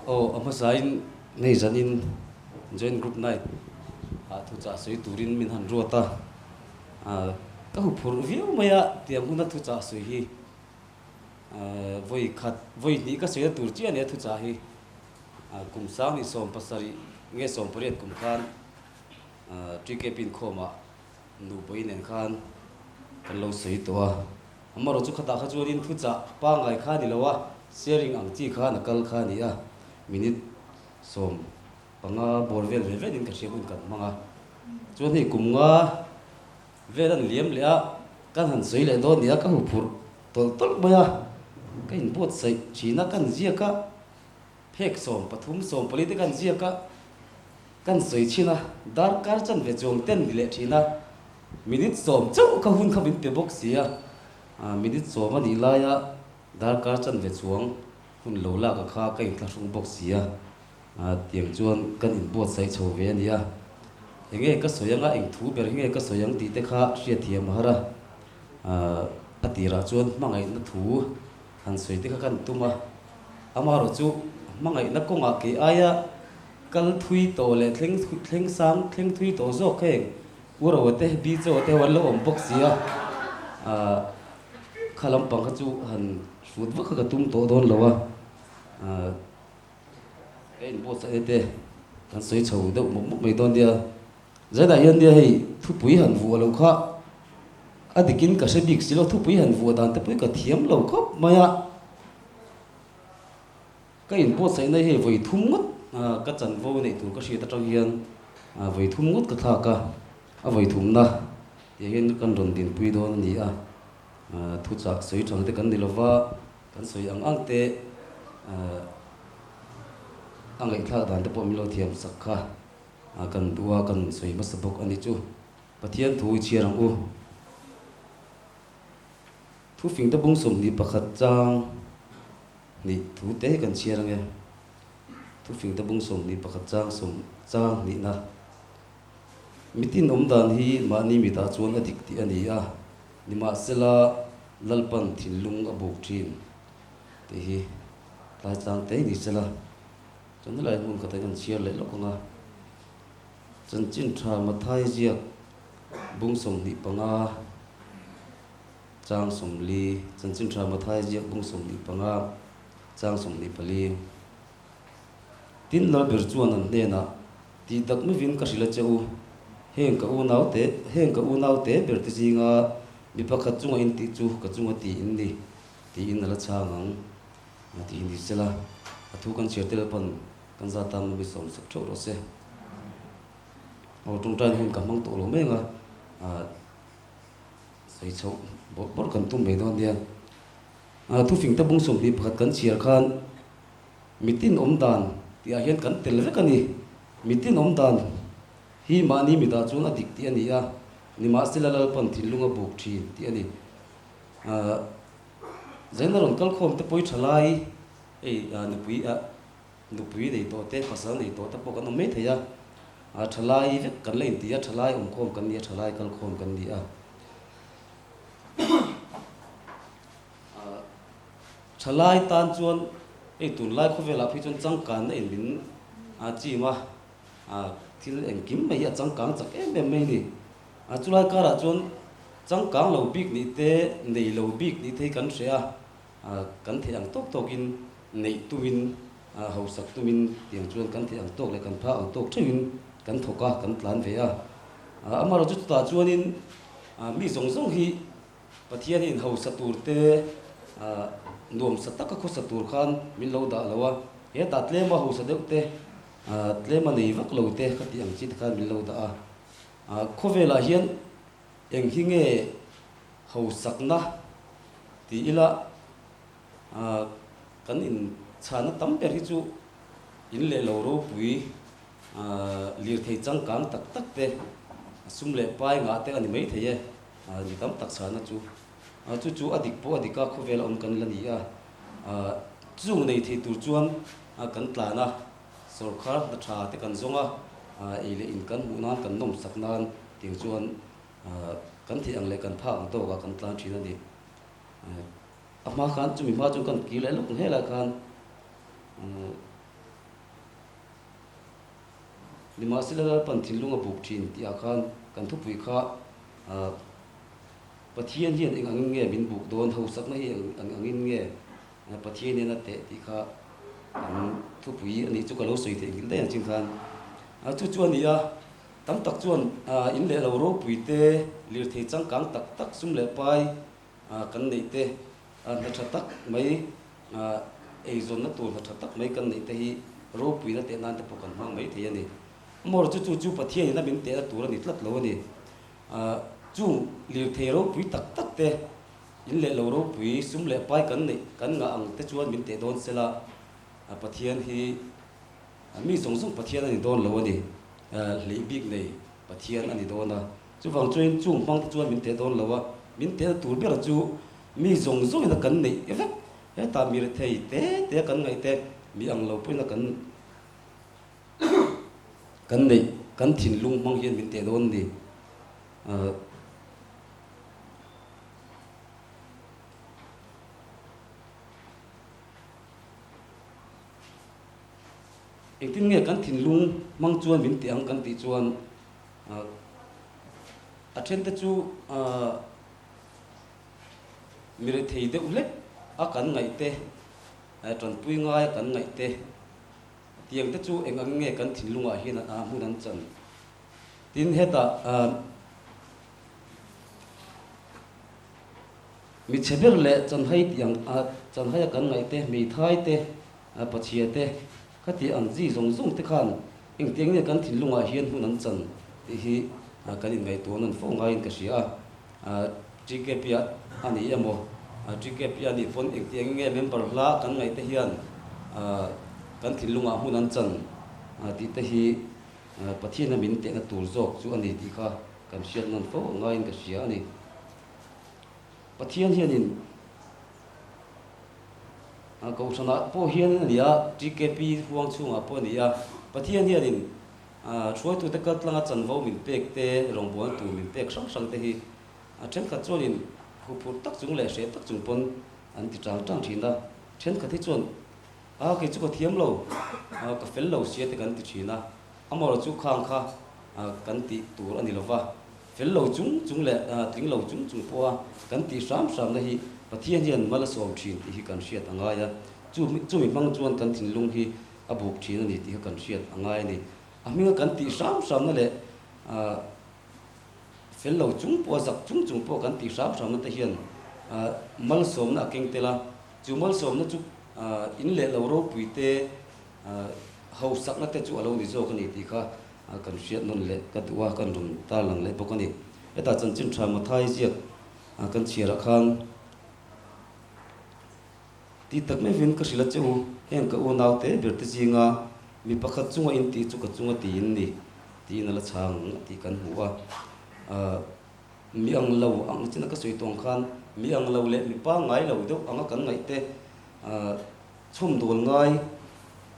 Aw, a hmasain hei zanin Joint Group Night ah thuchah sawi turin min han ruat a, ka huphurh viau mai a, tiang huna thuchah sawi hi vawi khat, vawi hnih ka sawina tur chiah a nia thuchah hi. Kum sang ni 70 nge 18 kum khan TKP inkhawmah Nupui nen khan kan lo sawi tawh a, amaherawh chu khatah kha chuanin thuchah pangngai kha a ni lo a, sharing ang chi khan a kal kha a ni a, minute 15 bawr vel ve velin ka hria hun kan hmang a, chuan hei kum nga vel a ni liam leh a, kan han sawi leh dawn nia ka huphurh tawlh tawlh mai a, ka inbuatsaih thin a, kan ziak a. Phek 13, 14 te kan ziak a, kan sawi chhin a, darkar chanve chuang ten ni leh thin a, minute 10 chauh kha hun kha min pe bawk si a, minute 10 a nih laia darkar chanve chuang hun lo lak a kha ka inthlahrung bawk si a, tiang chuan kan inbuatsaih chho ve a ni a, enge ka sawi anga eng thu ber hi nge ka sawi ang tih te kha hriatthiam a har a, a tirah chuan hmangaihna thu Han sawi te kha kan tum a, amaherawh chu hmangaihna kawngah kei aia kal thui tawh leh thleng thleng sang thleng thui tawh zawk heng U Roa te Bi Chaw te ho an lo awm bawk si a, ah kha lampang kha chu han hrut vak kha ka tum tawh dawn lo a, ah ka inbuatsaih te kan sawi chho deuh mawp mawp mai dawn nia. Zainah hian nia hei thupui han vuah lo kha a dikin ka hre bik si lo, thupui han vuah dan te pawh hi ka thiam lo khawp mai a. Ka inbuatsaihna hi hei vawi thum ngawt ka chanvo neih tur ka hriat atang hian vawi thum ngawt ka thlak a, a vawi thumna tih hian kan rawn dinpui dawn a ni a. Thuchah sawi thang te kan ni lova, kan sawi ang ang te a ngaihthlak dan te pawh min lo thiam sak kha. A kan duh a, kan sawi hmasa bawk a ni chu. Pathian thu i chhiar ang u. Thufing te bung 21 chang hnih thu te hi kan chhiar ang e. Thufing te bung 21 chang sawm chang hnihna. Mitin awm dan hi mahni mitah chuan a dik tih a ni a, nimahsela Lalpan thinlung a buk thin tih hi tlai chang te ni sela. Chuan helai hmun khatah hian chhiar leh lawk ang a, chanchin tha Mathai ziak bung 25 chang 40, chanchin tha Mathai ziak bung 25 chang 24. Tin Lalber chuan an hnenah, Tih tak mivin ka hrilh a che u, heng ka unau te, heng ka unau te ber te zinga mi pakhat chunga in tih chu ka chunga tih in ni, tiin a la chhang ang. A tih ni sela, a thu kan chhiar tel pawn kan za tan mi sawmsak theuh rawh se. Aw tawngtain hun ka hmang tawh lo mai ang a, sawi chhoh bawrh bawrh kan tum mai dawn nia. Thufing te bung 21 kan chhiar khan mitin awm dan tih ah hian kan tel vek a ni. Mitin awm dan hi mahni mitah chuan a dik tih a ni a, nimahsela Lalpan thinlung a buk thin tih a ni. Zaina rawn kal khawm te pawi tha lai hei nupui ah nupui nei tawh te pasal nei tawh te pawh kan awm mai thei a, ah tha lai vek kan la inti a tha lai awm khawm kan ni a tha lai kal khawm kan ni a. Ah tha lai tan chuan hei tunlai khawvelah phei chuan changkanna in min ah chim a, ah thil engkim mai hi a changkang chak em em mai a ni. A chulai karah chuan changkang lo bik nih te, nei lo bik nih te hi kan hre a, kan theih ang tawk tawkin neih tumin, hausak tumin tiang chuan kan theih ang tawk leh kan phak ang tawk theuhin kan thawk a, kan tlan ve a. Amaherawhchu chutah chuanin mi zawng zawng hi Pathianin hausa tur te, nuamsa taka khawsa tur khan min lo dah lo a, hetah tlema hausa deuh te, tlema nei vak lo te kha tih ang chi te khan min lo dah a. Khawvelah hian eng hi nge hausakna ti ila kan inchhana tam ber hi chu in leh lo ropui lirthei changkang tak tak te sum leh pai ngah te a ni maithei e, mi tam tak chhana chu. Chu chu a dik pawh a dik a, khawvela awm kan la ni a, chung nei thei tur chuan kan tlan a. Sawrkar hna tha te kan zawng a, ei leh in kan hmuh nan kan nawmsak nan tiang chuan kan theih ang leh kan phak ang tawkah kan tlan thin a ni. A hma khan chumi hma chuan kan kir leh lawk ang helai khan. Nimahsela Lalpan thinlung a buk thin tih ah khan kan thupui kha Pathian hian eng angin nge min buk dawn, hausakna hi eng angin nge Pathian hian a teh tih kha kan thupui a nih chu ka lo sawi theih nghilh daih ang chin khan. Chu chu a ni a, tam tak chuan in leh lo ropui te, lirthei changkang tak tak sum leh pai kan neih te, hna tha tak mai eizawnna tur hna tha tak mai kan neih te hi ropuina teh nan te pawh kan hmang mai thei a ni. Amaherawhchu chu chu chu Pathian in a min tehna tur a ni tlat lo a ni. Chung lirthei ropui tak tak te, in leh lo ropui sum leh pai kan neih kan ngah ang te chuan min teh dawn sela Pathian hi mi zawng zawng Pathian a ni dawn lo a ni. Hleih bik nei Pathian a ni dawn a. Chuvang chuan chung hmang te chuan min teh dawn lo a, min tehna tur ber chu mi zawng zawngin a kan neih vek. Hetah mi rethei te te kan ngaih te, mi ang lo pawhin a kan kan neih, kan thinlung hmang hian min teh dawn a ni. Engtin nge kan thinlung hmang chuan min teh ang kan tih chuan A thente chu mi rethei deuh hlek a kan ngaih te, tanpui ngai a kan ngaih te tiang te chu eng ang nge kan thinlungah hian a hmun an chan. Tin hetah mi chhe ber leh chanhai tiang chanhai a kan ngaih te, hmeithai te, pachhia te Khati ang chi zawng zawng te khan engtiang nge kan thinlungah hian hmun an chan tih hi kan inngaihtuah nawn fo ngaiin ka hria a. TKP a ni emaw, TKP a nih pawn engtiang nge member hla kan ngaih te hian kan thinlungah hmun an chan tih te hi Pathiana min tehna tur zawk chu a ni tih kha kan hriat nawn fo ngaiin ka hria a ni. Pathian hianin. Kohhranah pawh hian a ni a, TKP huang chhungah pawh a ni a, Pathian hianin hruaitute kal tlanga chanvo min pek te, rawngbawlna tur min pek hrang hrang te hi thenkhat chuanin huphurh tak chung leh hreh tak chung pawn an ti tang tang thin a, thenkhat hi chuan a kei chu ka thiam lo, ka fel lo sia te kan ti thin a, amaherawhchu chu khang kha kan tih tur a ni lova. Fel lo chung chung leh tling lo chung chung pawha kan tih hram hramna hi Pathian hian mal a sawm thin tih hi kan hriat a ngai a, chumi hmang chuan kan thinlung hi a buk thin a ni tih kha kan hriat a ngai a ni. A hminga kan tih hram hramna leh fel lo chung pawha zak chung chung pawha kan tih hram hramna te hian malsawmna a keng tel a, chu malsawmna chu in leh lo ropui te hausakna te chu a lo ni zawk a ni tih kha Kan hriat nawn leh ka duh a, kan rawn tarlang leh bawk a ni. Hetah chanchin tha Mathai ziak kan chhiarah khan ti tak mai vin ka hrilh a che u, heng ka unau te ber te zinga mi pakhat chunga in tih chu ka chunga tiin ni tiin a la chhang ang tih kan hmu a. Mi ang lo ang chin a ka sawi tawng khan mi ang lo leh mi pangngai lo deuh anga kan ngaih te chhawmdawl ngai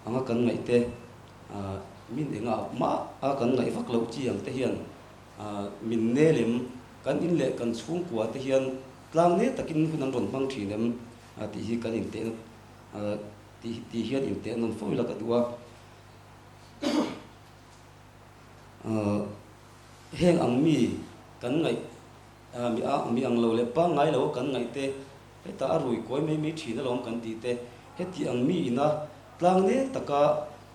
anga kan ngaih te Min engah mah a kan ngaih vak loh chi ang te hian min nel em, kan in leh kan chhungkua te hian tlang ne takin hun an rawn hmang thin em tih hi kan inteh tih hian inteh nawn fo ila ka duh a. Heng ang mi kan ngaih mi ang lo leh pangngai lo a kan ngaih te Hetah a rui kawi mai mai thin alawm kan tih te, heti ang mi ina tlang nel taka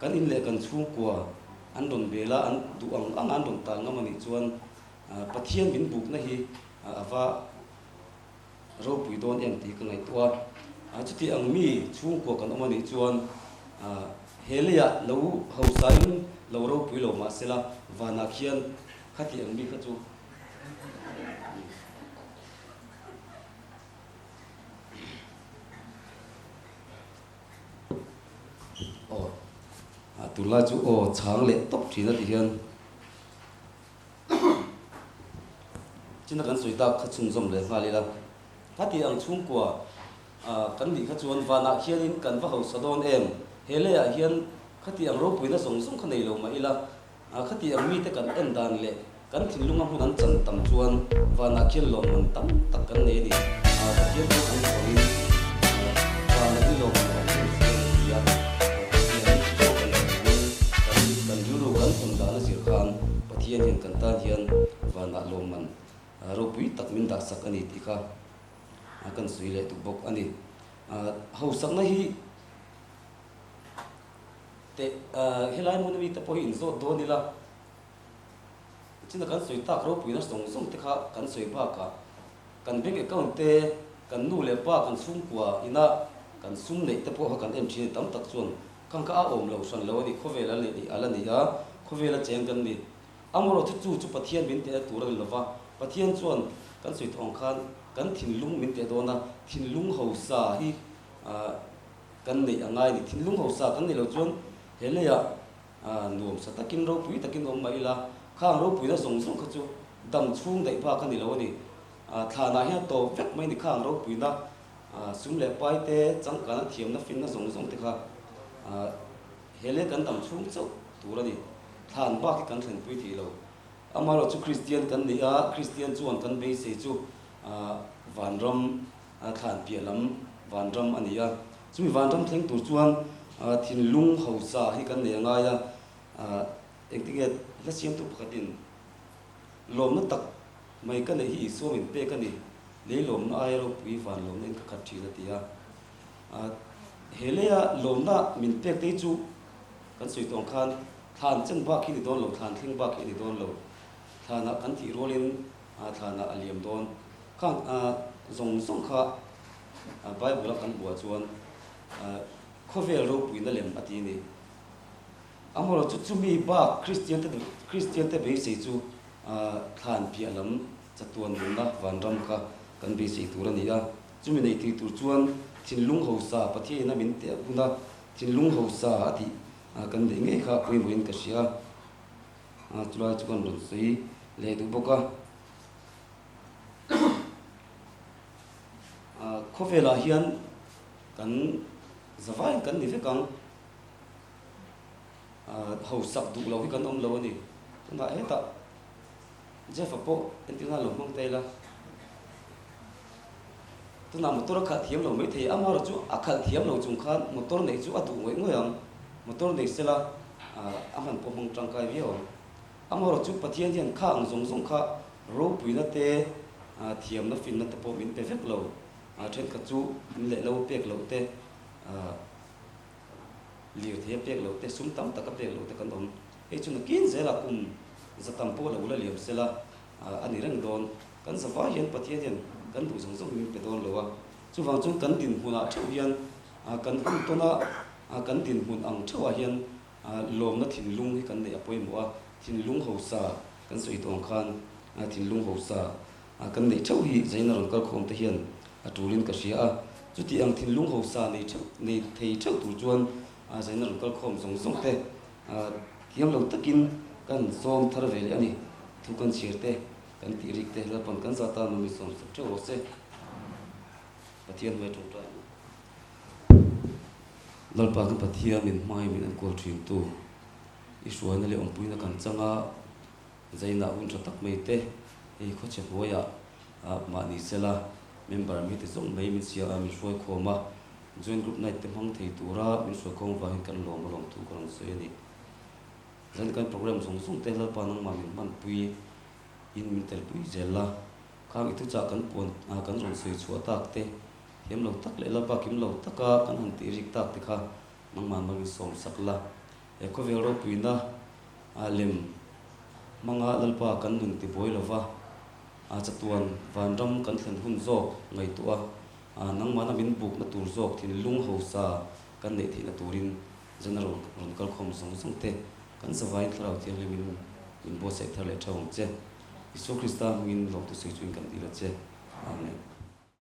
kan in leh kan chhungkua an rawn bel a, an duh ang ang a an rawn tal ngam a nih chuan Pathian min bukna hi a va ropui dawn em tih ka ngaihtuah a. Chuti ang mi chhungkua kan awm a nih chuan he leiah lo hausain lo ropui lo mahsela vanah khian khati ang mi kha chu Aw a tunlai chu aw chhang leh tawp thin a ti hian china kan sawi tak kha chhunzawm leh nghal ila khati ang chhungkua kan nih kha chuan vanah khianin kan va hausa dawn em he leiah hian khati ang ropuina zawng zawng kha nei lo mah ila Khati ang mite kan en dan leh kan thinlunga hmun an chan tam chuan vanah khian lawmman tam tak kan nei a ni. Pathian chu kan duh angin vanah hi lawmman a awm em si a ni ti a, Pathian chu kan duh angin kan rilru kan hawn dan a. Pathian hian kan tan hian vanah lawmman ropui tak min dahsak a ni tih kha kan sawi leh duh bawk a ni. Hausakna hi teh helai hmun ami te pawh hi inzawt dawn ila, china kan sawi tak ropuina zawng zawng te kha kan sawi bakah kan bank account te, kan nu leh pa kan chhungkua ina kan sum neih te pawh kha kan en thin a ni. Tam tak chuan khang kha a awm lo hran lo a ni, khawvel a la ni a, khawvela cheng kan ni. Amaherawhchu chu chu Pathian min teh tur a ni lova, Pathian chuan kan sawi tawh ang khan kan thinlung min teh dawn a, thinlung hausa hi kan neih a ngai a ni. Thinlung hausa kan neih loh chuan he leiah nuamsa takin ropui takin awm mah ila, khang ropuina zawng zawng kha chu dam chhung daih bak a ni lo a ni. Thlanah hian a tawp vek mai a ni khang ropuina sum leh pai te, changkana thiamna finna zawng zawng te kha he lei kan dam chhung chauh tur a ni. Thlan bak hi kan thlenpui thei lo. Amaherawh chu Kristian kan ni a, Kristian chuan kan beisei chu vanram thlan piah lam vanram a ni a. Chumi vanram thleng tur chuan thinlung hausa hi kan nei a ngai a. Engtinge hla siamtu pakhatin lawmna tak mai ka neih hi Isua min pek a ni, lei lawmna aia ropui van lawmna in ka khat thin a ti a. He leia lawmna min pek te hi chu kan sawi tawh ang khan thlan chen bak hi ni dawn lo, thlan thleng bak hi a ni dawn lo. Thlanah kan thih rualin thlanah a liam dawn. Khang zawng zawng kha Bible-a kan buah chuan khawvel ropuina lem a ti a ni. Amaherawhchu chu chumi bak Kristiante Kristiante beisei chu thlan piah lam chatuan nunna vanram kha kan beisei tur a ni a. Chumi nei thei tur chuan thinlung hausa Pathianin a min teh hun a, thinlung hausa a tih kan neih ngei kha pawimawhin ka hria a, chulai chu kan rawn sawi leh duh bawk a. Khawvelah hian kan zavaiin kan ni vek ang, hausak duh lo hi kan awm lo a ni. Tunah hetah Jeff-a pawh entir nan lo hmang ta ila, tunah motor a khalh thiam lo maithei, amaherawh chu a khalh thiam lo chung khan motor neih chu a duh ngawih ngawih ang, motor nei sela a hman pawh hmang tangkai viau ang. Amaherawh chu Pathian hian kha ang zawng zawng kha ropuina te, thiamna finna te pawh min pe vek lo, thenkhat chu in leh lo pek loh te, Lirthei a pek loh te, sum tam tak a pek loh te kan awm. Hei chu nakin zela kum za tam pawh lo la liam sela a ni reng dawn. Kan za vai hian Pathian hian kan duh zawng zawng hi min pe dawn lo a. Chuvang chuan kan dinhmunah theuh hian kan hun tawna kan dinhmun ang theuhah hian lawmna thinlung hi kan neih a pawimawh a. Thinlung hausa kan sawi tawh ang khan thinlung hausa Kan neih theuh hi zaina rawn kal khawm te hian a tulin ka hria a, chuti ang thinlung hausa nei theuh nei thei theuh tur chuan zaina rawn kal khawm zawng zawng te thiam lo takin kan sawm thar ve leh a ni. Thu kan chhiar te, kan tih rik te Lalpan kan zata mami sawm sak theuh rawh se. Pathian hmai tawngtai ang. Lalpa kan Pathian min hmai min enkawl thin tu i hruaina leh awmpuina kan chang a. Zainah hun tha tak mai te hei khawchhe hnuaiah mahni sela member mi te zawng mai min siam a, min hruai khawm a, joint group night te hmang thei tura min hruai khawm avangin kan lawm a lawm thu ka rawn sawi a ni. Zain kan program zawng zawng te Lalpa nangmah min hmanpui in min telpui zel la, khang i thuchah kan puan kan rawn sawi chhuah tak te thiam lo tak leh Lalpa kim lo taka kan han tih rik tak te kha nangmah mawin sawm sak la, he khawvel ropuina A lem hmanga Lalpa kan nun ti buai lova, a chatuan vanram kan thlen hun zawk ngaihtuah a, nangmahna min bukna tur zawk thinlung hausa kan neih theihna turin General rawn kal khawm zawng zawng te kan zavaiin Thlarau Thianghlimin min buatsaih thar leh theuh ang che. Isua Krista hmingin lawmtu sawi chuin kan dil a che. Amen.